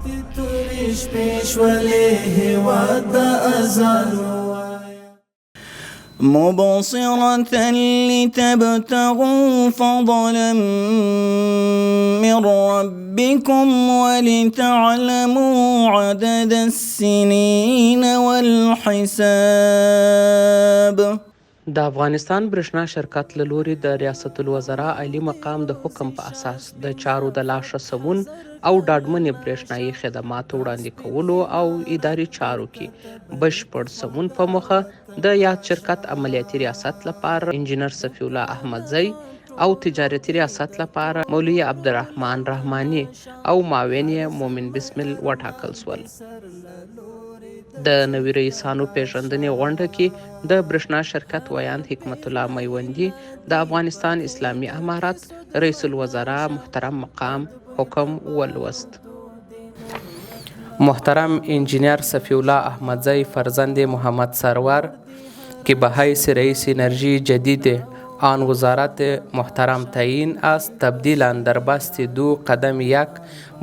تورې شپې شولې هېواد د اذان. مبصرة لتبتغوا فضلا من ربكم ولتعلموا عدد السنين والحساب. د افغانستان برښنا شرکت له لوري د ریاست الوزرا عالي مقام د حکم په اساس د چارو د لا ښه سمون او ډاډمنې برښنايي خدماتو وړاندې کولو او اداري چارو کې بشپړ سمون په موخه د یاد شرکت عملیاتي ریاست لپاره انجینر صفي الله احمدزی او تجارتي ریاست لپاره مولوي عبدالرحمن رحماني او معاون یې مومن بسمل وټاکل شول. د نوي رئیسانو پیژندنې غونډه کې د برښنا شرکت ویاند حکمت الله میوندي د افغانستان اسلامي امارت رئیس الوزرا محترم مقام حکم ولوست. محترم انجینر صفی الله احمدزی فرزند محمد سرور که به حیث رئیس انرژی جدید آن وزارت محترم تعیین است، تبدیلا در بست 2 قدم 1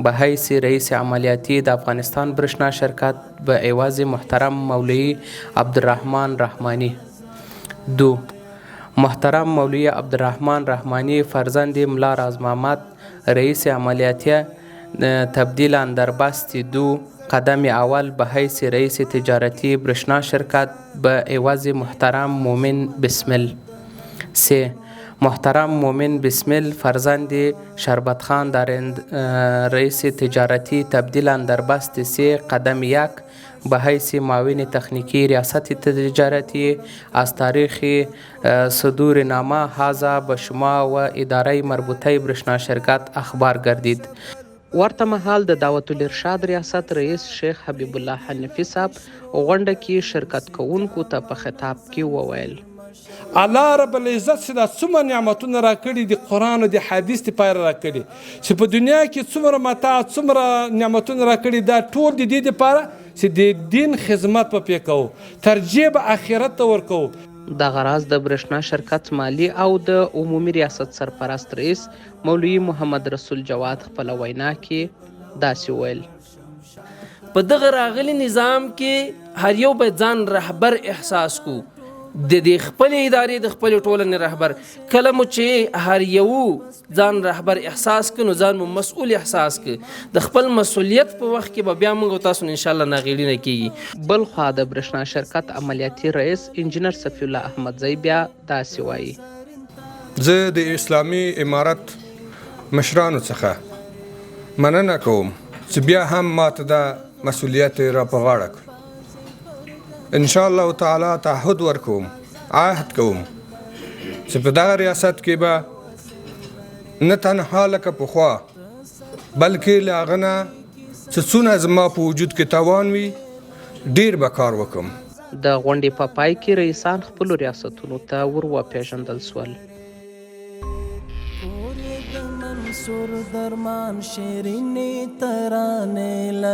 به حیث رئیس عملیاتی د افغانستان برښنا شرکت به عوض محترم مولوی عبدالرحمن رحمانی. 2 محترم مولوی عبدالرحمن رحمانی فرزند ملا راز محمد رئیس عملیاتی تبدیلا در بست 2 قدم اول به حیث رئیس تجارتی برښنا شرکت به عوض محترم مومن بسمل. 3 محترم مومن بسمل فرزند شربت خان در رئیس تجارتی تبدیلا در بست 3 قدم 1 به حیث معاون تخنیکی ریاست تجارتی از تاریخ صدور نامه هذا به شما و اداره مربوطه برښنا شرکت اخبار ګردید. ورته مهال د دعوت الارشاد ریاست رئیس شیخ حبیب الله حنفي صاحب غونډه کې شرکت کوونکو ته په خطاب کې وویل: الله رب العزت چې دا څومره نعمتونه راکړي دي، قرآن او د حدیث دپاره راکړي، چې په دنیا کې څومره متاع، څومره نعمتونه راکړي، دا ټول د دې دپاره چې د دین خدمت به پرې کوو، ترجیح به آخرت ته ورکوو. دغه راز د برښنا شرکت مالي او د عمومي ریاست سرپرست رئیس مولوي محمد رسول جواد خپله وینا کې داسې وویل: په دغه راغلي نظام کې هر یو باید ځان رهبر احساس کو، د دې خپلې ادارې، د خپلې ټولنې رهبر. کله مو چې هر یو ځان رهبر احساس کړ، نو ځان مو مسؤل احساس کړ. د خپل مسؤلیت په وخت کې به بیا موږ او تاسو نه انشاءالله ناغېړي نه کېږي. بلخوا د برښنا شرکت عملیاتي رئیس انجینر صفي الله احمدزی بیا داسې وایي: زه د اسلامي امارت مشرانو څخه مننه کوم چې بیا هم ماته دا مسؤلیت را په غاړه کړ. ان شاء الله تعالی تعهد ورکوم، عهد کوم چې په دغه ریاست کې به نه تنها لکه پخوا، بلکې له هغه نه چې څونه زما په وجود کې توان وي، ډیر به کار وکم. د غونډې په پای کې رئیسان خپلو ریاستونو ته ور وپېژندل شول. منصور درمان شیرینې ترانې.